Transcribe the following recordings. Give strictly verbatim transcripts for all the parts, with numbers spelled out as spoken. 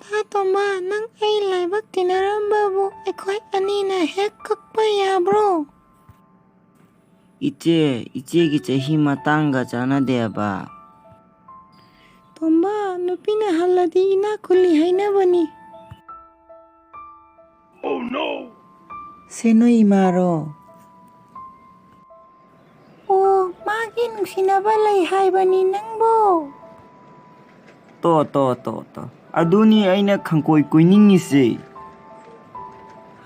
ꯇꯥ ꯇꯣꯝꯕ, ꯅꯪ ꯑꯩ ꯂꯥꯏꯕꯛ ꯇꯤꯟꯅꯔꯝꯕꯕꯨ ꯑꯩꯈꯣꯏ ꯑꯅꯤꯅ ꯍꯦꯛ ꯀꯛꯄ ꯌꯥꯕ꯭ꯔꯣ? ꯏꯆꯦ, ꯏꯆꯦꯒꯤ ꯆꯍꯤ ꯃꯇꯥꯡꯒ ꯆꯥꯟꯅꯗꯦꯕ꯫ ꯇꯣꯝꯕ, ꯅꯨꯄꯤꯅ ꯍꯜꯂꯗꯤ ꯏꯅꯥꯛ ꯈꯨꯜꯂꯤ ꯍꯥꯏꯅꯕꯅꯤ꯫ Oh no! ꯁꯦ ꯅꯣꯏ ꯏꯃꯥꯔꯣ? ꯑꯣ, ꯃꯥꯒꯤ ꯅꯨꯡꯁꯤꯅꯕ ꯂꯩ ꯍꯥꯏꯕꯅꯤ ꯅꯪꯕꯣ꯫ ꯇꯣ, ꯇꯣ, ꯇꯣ, ꯇꯣ꯫ ꯑꯗꯨꯅꯤ ꯑꯩꯅ ꯈꯪꯀꯣꯏ ꯀꯣꯏꯅꯤꯡꯉꯤꯁꯦ꯫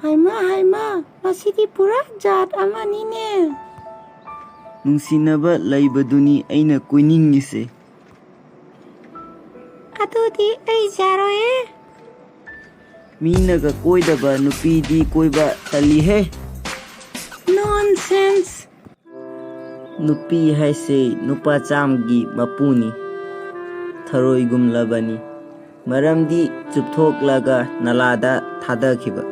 ꯍꯥꯏꯃ, ꯍꯥꯏꯃ, ꯃꯁꯤꯗꯤ ꯄꯨꯔꯥ ꯖꯥꯠ ꯑꯃꯅꯤꯅꯦ꯫ ꯅꯨꯡꯁꯤꯅꯕ ꯂꯩꯕꯗꯨꯅꯤ ꯑꯩꯅ ꯀꯣꯏꯅꯤꯡꯉꯤꯁꯦ꯫ ꯑꯗꯨꯗꯤ ꯑꯩ ꯌꯥꯔꯣꯏꯌꯦ꯫ ꯃꯤꯅꯒ ꯀꯣꯏꯗꯕ ꯅꯨꯄꯤꯗꯤ ꯀꯣꯏꯕ ꯇꯜꯂꯤꯍꯦ꯫ Nonsense! ꯅꯨꯄꯤ ꯍꯥꯏꯁꯦ ꯅꯨꯄꯥ ꯆꯥꯝꯒꯤ ꯃꯄꯨꯅꯤ, ꯊꯔꯣꯏꯒꯨꯝꯂꯕꯅꯤ꯫ ꯃꯔꯝꯗꯤ ꯆꯨꯞꯊꯣꯛꯂꯒ ꯅꯂꯥꯗ ꯊꯥꯗꯈꯤꯕ꯫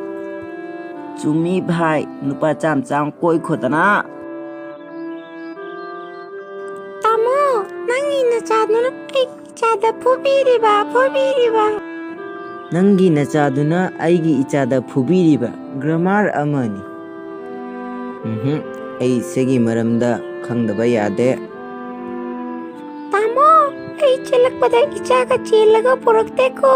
ꯆꯨꯝꯃꯤ ꯚꯥꯏ, ꯅꯨꯄꯥ ꯆꯥꯝ ꯆꯥꯝ ꯀꯣꯏꯈꯣꯗꯅ꯫ ꯇꯥꯃꯣ, ꯅꯪꯒꯤ ꯅꯆꯥꯗꯨꯅ ꯑꯩꯒꯤ ꯏꯆꯥꯗ ꯐꯨꯕꯤꯔꯤꯕ, ꯐꯨꯕꯤꯔꯤꯕ꯫ ꯅꯪꯒꯤ ꯅꯆꯥꯗꯨꯅ ꯑꯩꯒꯤ ꯏꯆꯥꯗ ꯐꯨꯕꯤꯔꯤꯕ꯫ Grammar ꯑꯃꯅꯤ꯫ ꯎꯝꯍꯨꯝ, ꯑꯩ ꯁꯤꯒꯤ ꯃꯔꯝꯗ ꯈꯪꯗꯕ ꯌꯥꯗꯦ꯫ ꯇꯥꯃꯣ, ꯑꯩ ꯆꯦꯜꯂꯛꯄꯗ ꯏꯆꯥꯒ ꯆꯦꯜꯂꯒ ꯄꯨꯔꯛꯇꯦꯀꯣ꯫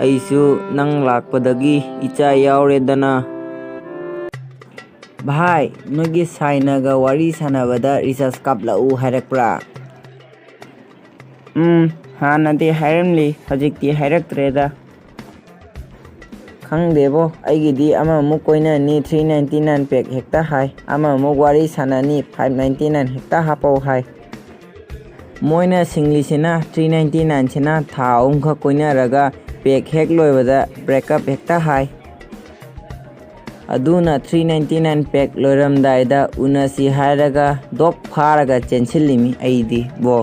ꯑꯩꯁꯨ ꯅꯪ ꯂꯥꯛꯄꯗꯒꯤ ꯏꯆꯥ ꯌꯥꯎꯔꯦꯗꯅ꯫ ꯚꯥꯏ, ꯅꯣꯏꯒꯤ ꯁꯥꯏꯅꯒ ꯋꯥꯔꯤ ꯁꯥꯟꯅꯕꯗ recharge ꯀꯥꯞꯂꯛꯎ ꯍꯥꯏꯔꯛꯄ꯭ꯔꯥ? ꯎꯝ, ꯍꯥꯟꯅꯗꯤ ꯍꯥꯏꯔꯝꯂꯤ, ꯍꯧꯖꯤꯛꯇꯤ ꯍꯥꯏꯔꯛꯇ꯭ꯔꯦꯗ꯫ ꯈꯪꯗꯦꯕꯣ, ꯑꯩꯒꯤꯗꯤ ꯑꯃꯃꯨꯛ ꯀꯣꯏꯅꯅꯤ three ninety nine pack ꯍꯦꯛꯇ ꯍꯥꯏ, ꯑꯃꯃꯨꯛ ꯋꯥꯔꯤ ꯁꯥꯟꯅꯅꯤ five ninety nine ꯍꯦꯛꯇ ꯍꯥꯞꯄꯧ ꯍꯥꯏ꯫ ꯃꯣꯏꯅ ꯁꯤꯡꯂꯤꯁꯤꯅ three ninety nine ꯁꯤꯅ ꯊꯥ ꯑꯍꯨꯝꯈꯛ ꯀꯣꯏꯅꯔꯒ pack ꯍꯦꯛ ꯂꯣꯏꯕꯗ breakup ꯍꯦꯛꯇ ꯍꯥꯏ꯫ ꯑꯗꯨꯅ three ninety nine pack ꯂꯣꯏꯔꯝꯗꯥꯏꯗ ꯎꯅꯁꯤ ꯍꯥꯏꯔꯒ ꯗꯣꯛ ꯐꯥꯔꯒ ꯆꯦꯟꯁꯤꯜꯂꯤꯃꯤ ꯑꯩꯗꯤ ꯕꯣ꯫